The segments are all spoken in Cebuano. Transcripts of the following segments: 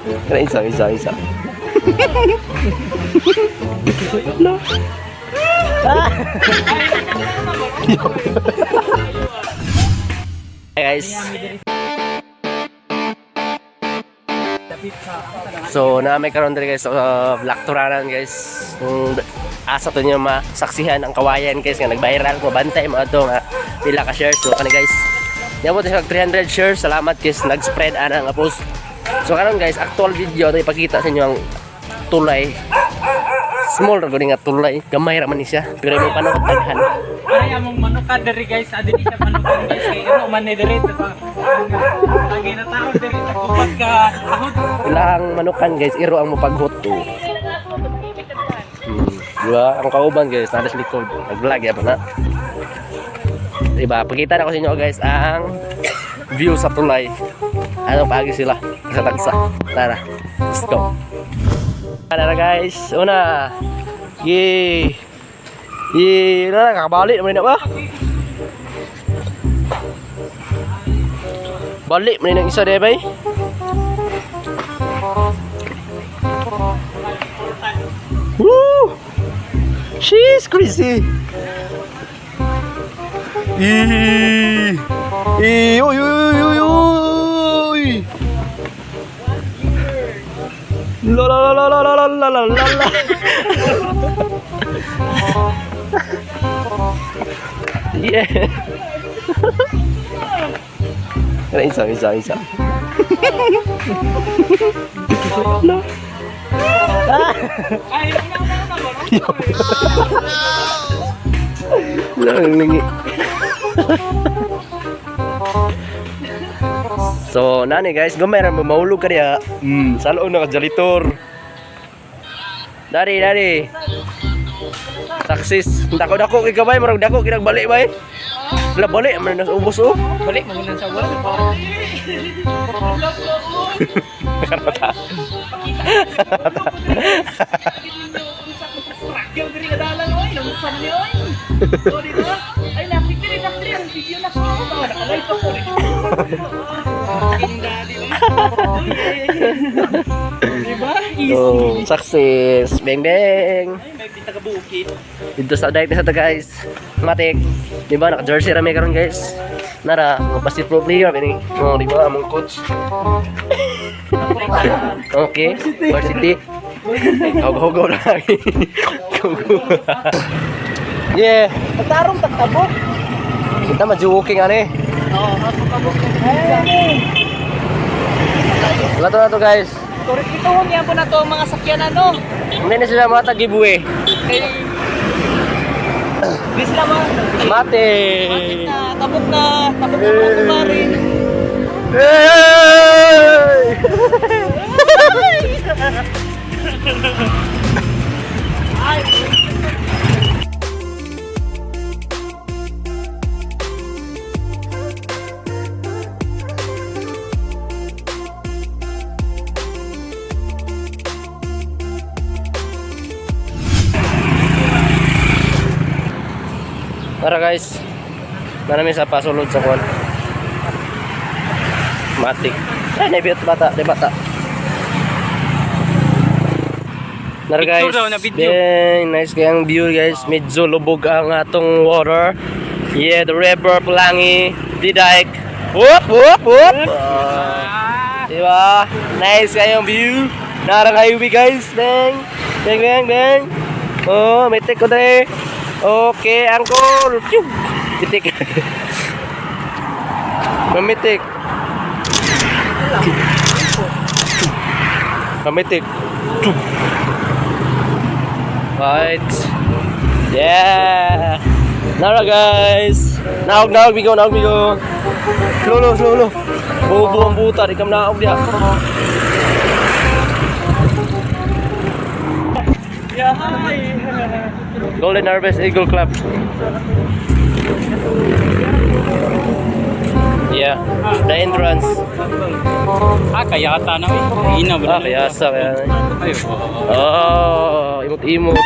Kana isa, isa, isa. No. Hey guys. So na may karon diri guys sa Black Turanan, guys. Kung asa to niyo masaksihan ang kawayan, guys, nga nag-viral ko bantay mo ato nga pila ka shares. So kani, guys. Niabot siya 300 shares. Salamat guys, nag-spread ana nga post. So karon guys, actual video to ipakita sa inyo ang tulay. Small ra gud nga tulay, gamay ra man ni siya. Pero imong panahon daghan. Ay, among manukan diri, guys, adili siya manukan, guys, kay ano man ni diri diba? Ang ginataon diri tagupat ka ahod. Ilang manukan, guys, iro ang mapaghuto. Di ba? Ang kauban, guys, nasa likod. Nag-vlog ya pa na. Diba? Pakita na ko sa inyo, guys, ang view sa tulay. Ano paagi sila sa tagsa. Tara, let's go. Tara, guys, una. Yay! Yay! Wala na, kakabalik naman na ba? Balik man ng isa de bay. Woo! She's crazy. Eee. Eee, oy, oy, oy, oy. La la la la la la la la la la. Yeah. Isa, isa, isa. No. Ay, una una una ba? Lang lingi. So, nani guys, gamay ra mo mahulog ka diha. Salo na ka jalitor. Dari, dari. Success. Dako dako kay kabay, murag dako kinag balik bay. Wala balik man na ubos oh. Balik mo sa wala. Karata. Struggle diri ka dalan oy, namusan ni oy. O di ba? Ay nakita rin na diri ang video na ko. Naka-live pa ko. King daddy oy. Di ba? Easy. Oh, success. Bang bang. Ay, may bita ka bukid. Dito sa diet sa to, guys. Matik. Di ba naka jersey ra may karon, guys. Nara, mga basketball player ini. Oh, di ba among coach. Okay, varsity. Hugaw-hugaw lang. Go. Yeah. Tarong tagtabok. Kita maju walking ani. Oo, ako kabok. Ay, Wala to na to, guys. Correct ito niya po na to ang mga sakyanan no. Hindi na sila mga tag-giveaway. Kay di sila ma Mate. na tabok na tabok na mga kumari. Hey! Tara guys. Marami sa pasulod sa kwan. Matik. Ay, naibiyot bata, di bata. Nara Picture guys. daw na video. Dang, nice kayang view, guys. Medyo lubog ang atong water. Yeah, the river Pulangi, the dike. Whoop, whoop, whoop. Ah, diba? Nice kayong view. Nara kayo guys. Bang. Bang, bang, bang. Oh, may take ko dre. Okay, uncle. Phew. Pitik. Mamitik. Mamitik. Chug. Right. Yeah. Nara guys. Naog naog bigo, naog bigo. Lolo, lolo. Bobo ang buta, di kam naog diha. Yeah, hi. Golden Harvest Eagle Club. Yeah, the entrance. Ah, kaya ata na eh. Ina ba? Ah, kaya sa kaya. Ay, oh. Oh, imot-imot.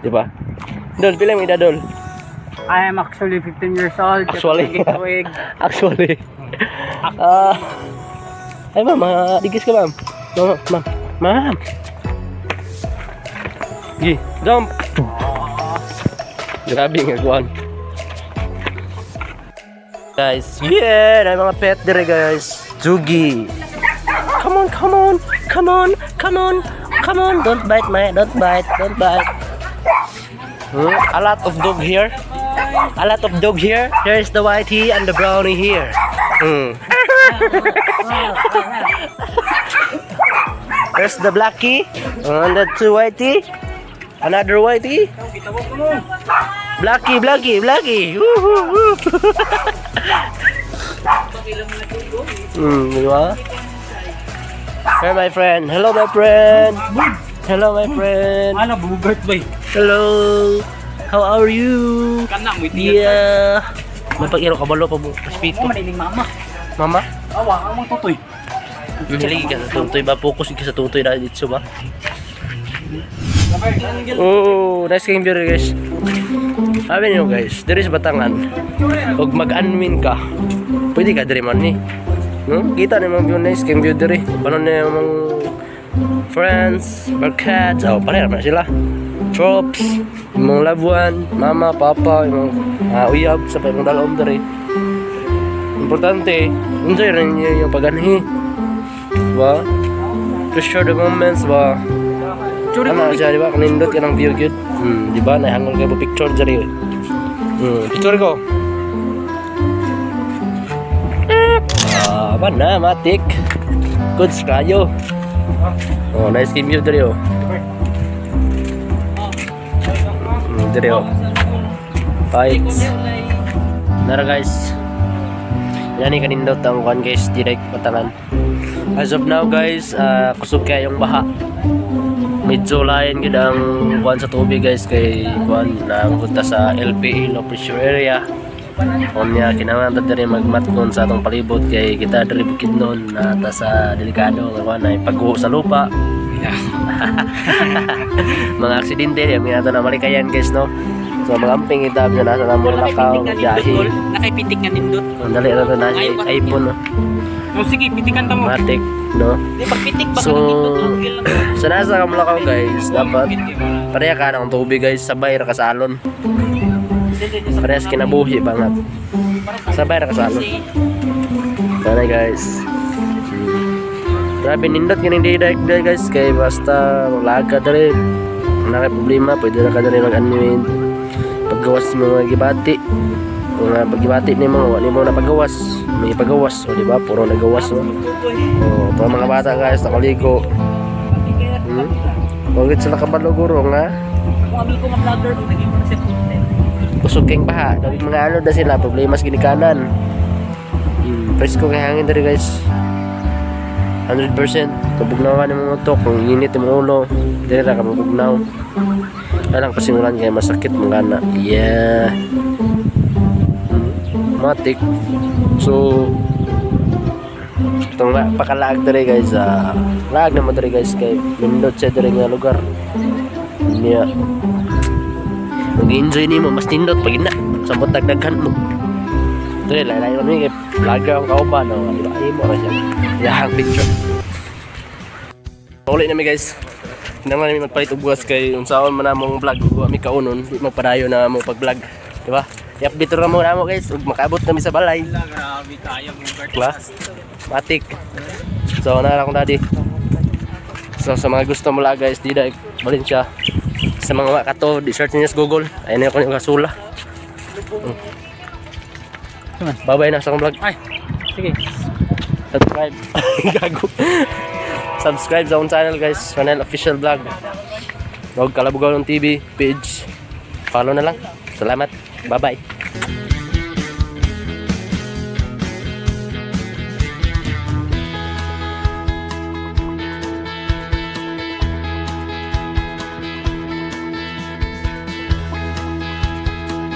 Di ba? Dol, pila mo edad, Dol? I am actually 15 years old. Actually. Tuig. Actually. Ah. Ay, ma'am, digis ka, ma'am. Ma'am, ma'am. Ma'am. Gi, jump. Grabe nga kuan. Guys, yeah, na mga pet dire, guys. Dugi. Come on, come on, come on, come on, come on. Don't bite, my, don't bite, don't bite. A lot of dog here. A lot of dog here. There's the whitey and the brownie here. There's the blackie and the two whitey. Another whitey. Blackie, blackie, blackie. Woo, woo, woo. Di ba? Hey, my friend. Hello, my friend. Hello, my friend. Ano, bugart ba? Hello. How are you? Kana mo. Yeah. May pag-iro ka balo pa mo. Respeto. Mo manining mama. Mama? Awa, ang mga tutoy. Hilig ka sa tutoy ba? Focus ka sa tutoy na dito ba? Oh, nice game view, guys. Sabi niyo, guys, diri sa Batangan, pag mag-unwin ka, pwede ka diri man ni. No? Kita ni mga view, nice game view diri. Paano ni mga friends, barkads, oh, pareha naman sila. Tropes, yung mga loved one, mama, papa, yung mga uyab, sa pa yung dalom diri. Importante, enjoy rin niyo yung pag-anhi. Diba? To share the moments ba? Ano siya, di ba? Kanindot ka ng view gyud. Di ba? Nahangol kayo picture diri. Picture ko. Ah, man na, matik. Good kayo. Oh, nice game view diri oh. Diri oh. Fights. Nara, guys. Yan ni kanindot ang kuan, guys, direct Batangan. As of now, guys, kusog kayong baha. Medyo lain gid ang kuan sa tubig, guys, kay kuan na punta sa LPA, low pressure area. Unya kinahanglan ta diri magmatkon sa atong palibot kay kita diri Bukidnon na ta sa delikado nga kuan ay pagguho sa lupa. Mga aksidente di mi ato na malikayan, guys, no. So magamping ita bisan asa na mo lakaw biyahe. Nakaipitik nga nindot. Ang dali ra to na si iPhone, no. Oh, sige, pitikan ta mo. Matic, no. Di pagpitik ba So, ka nindot lang lang. sa nasa ka mulakaw, guys, dapat pareha ka ng tubig, guys, sabay ra ka sa alon. Parehas kinabuhi ba nga. Sabay ra ka sa alon. Tara, guys. Grabe nindot kining day day, guys, kay basta wala ka diri. Wala kay problema, pwede ra ka diri mag-unwind. Paggawas mo mga gibati. Mga paggibati nimo, wa nimo na paggawas, may paggawas, o di ba? Puro nagawas o. Oh, to mga bata, guys, nakaligo. Wag sila kabalo guro nga. Kung amigo nga vlogger, kung naging mo na sa content. Kusog kang baha. Dahil mga ano na sila, problema sa ginikanan. Presko kay hangin diri, guys. 100%. Mabugnaw ka ng mga utok. Kung init yung ulo, diri ra ka mabugnaw. Alang pasingulan kay masakit mga ana. Yeah. Matik. So, itong pakalaag diri, guys, laag naman diri, guys, kay nindot siya diri nga lugar. Niya. Mag-enjoy nimo mas nindot pag ina. Sa daghan mo. Dili lain man mi kay vlogger ang kauban no. Di ba? Ay mo ra siya. Yahang picture. Uli na mi, guys. Naman mi magpalit og bugas kay unsaon man among vlog ug wa mi kaunon, di magpadayon na mo pag-vlog. Di ba? I-update ra mo namo, guys, ug makaabot kami sa balay. Grabe tayo, Gilbert. Diba? Matik. So, nara akong daddy. So, sa mga gusto mo lang, guys, di na Valencia. Sa mga makato, di search niyo sa Google. Ayun na yung kasula. Bye-bye na sa akong vlog. Ay, sige. Subscribe. Gago. Subscribe sa akong channel, guys. Channel Official Vlog. Huwag Kalabugaw ng TV page. Follow na lang. Salamat. Bye-bye.